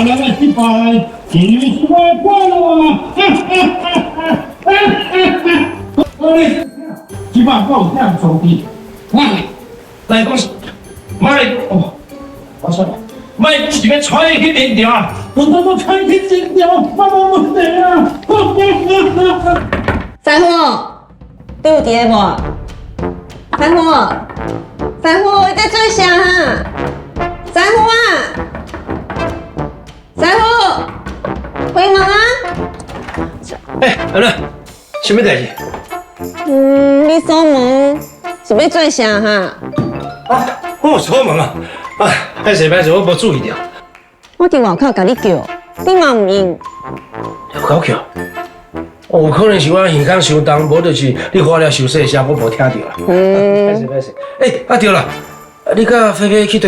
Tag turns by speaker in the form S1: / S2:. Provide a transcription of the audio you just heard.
S1: 咱的失敗，就是我的快樂啊！我你，這擺我有這樣裝備，
S2: 來講，莫來哦，我說，莫講是欲帶你去戰場啊！
S1: 我都欲帶去戰場，我無問題啊！
S3: 師傅，你有佇咧無？師傅，師傅，你在做啥啊？師傅啊！師傅，開門啊！
S2: 欸，阿樂，啥物代誌？
S3: 嗯，你鎖門是欲做啥哈？
S2: 啊，我有鎖門啊！啊，歹勢歹勢，我無注意著。
S3: 我佇外口共你叫，你嘛毋應。
S2: 外口叫？哦，有可能是我耳孔傷重，無就是你喊了傷細聲，我無聽著啦。歹勢歹勢。欸，啊對啦，你佮菲菲去佗？